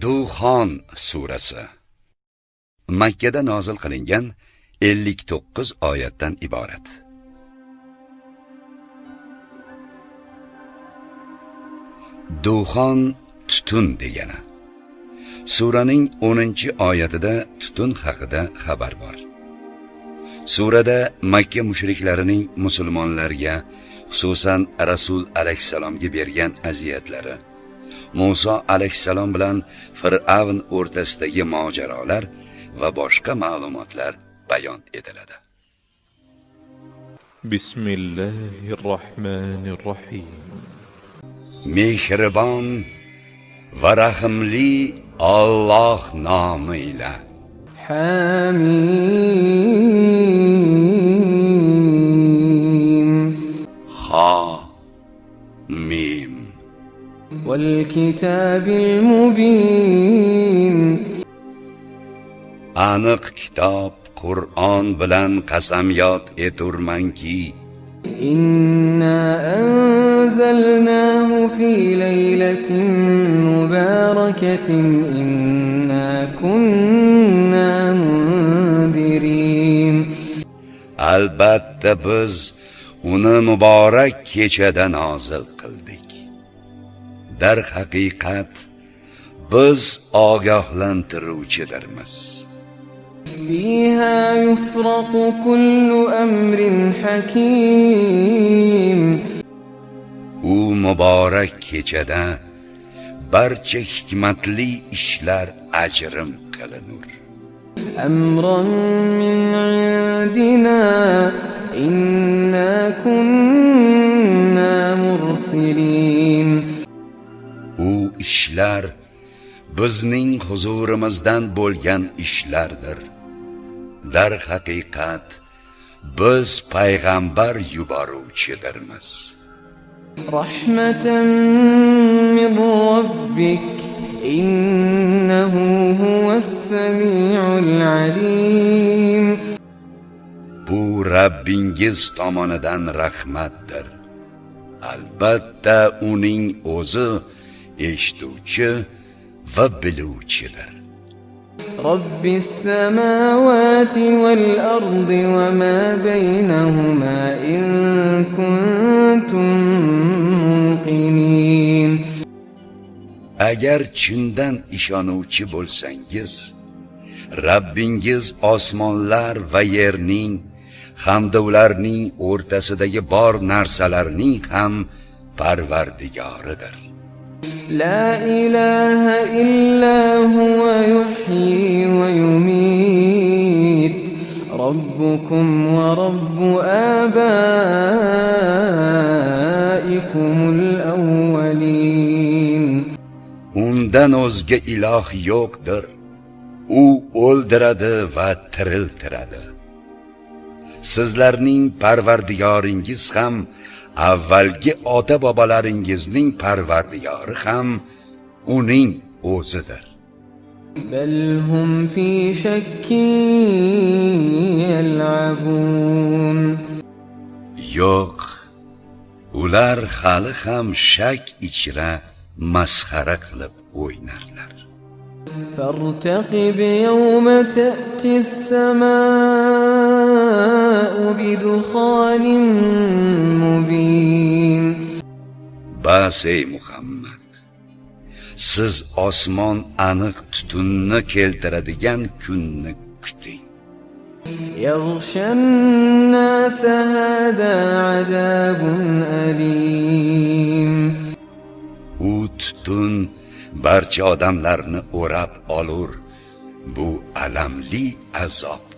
Duxon surasi Makka da nozil qilingan 59 oyatdan iborat. Duxon tutun degani. Suraning 10-oyatida tutun haqida xabar bor. Surada Makka mushriklarining musulmonlarga, xususan Rasul alayhissalomga bergan aziyatlari, Musa alayhissalom bilan Fir'avn o'rtasidagi mojarolar va boshqa ma'lumotlar bayon etiladi. بسم الله الرحمن الرحيم. Mehribon va rahimli Alloh nomi ila. حميم. Ha Mim. والكتاب المبين. Aniq kitob Qur'on bilan qasamyod eturmanki, إنا أنزلناه في ليلة مباركة إنا كنا منذرين. Albatta biz uni muborak kechada nozil qildik. Darhaqiqat biz ogohlantiruvchidirmiz. فيها يفرق كل أمر حكيم. U muborak kechada barcha hikmatli ishlar ajrim qilinur. أمرا من عندنا إنا كنا مرسلين. U ishlar bizning huzurimizdan bo'lgan ishlardir. Darhaqiqat biz payg'ambar yuboruvchidirmiz. رحمة من ربك إنه هو السميع العليم. Bu Rabbingiz tomonidan rahmatdir. Albatta uning o'zi eshituvchi va biluvchidir. رب السماوات والأرض وما بينهما إن كنتم موقنين. Agar chindan ishonuvchi bo'lsangiz, Rabbingiz osmonlar va yerning hamda ularning o'rtasidagi bor narsalarning ham Parvardigoridir. لا إله إلا هو يحيي ويميت ربكم ورب آبائكم الأولين. Undan o'zga iloh yo'qdir. U o'ldiradi va tiriltiradi. Sizlarning Parvardigoringiz ham, avvalgi ota-bobolaringizning Parvardigori ham uning o'zidir. بل هم في شك يلعبون. Yo'q, ular hali ham shak ichra masxara qilib o'ynarlar. فارتقب يوم تأتي السماء بدخان مبين. Bas ey Muhammad, siz osmon aniq tutunni keltiradigan kunni kuting. يغشى الناس هذا عذاب أليم. U tutun barcha odamlarni o'rab olur. Bu alamli azobdir.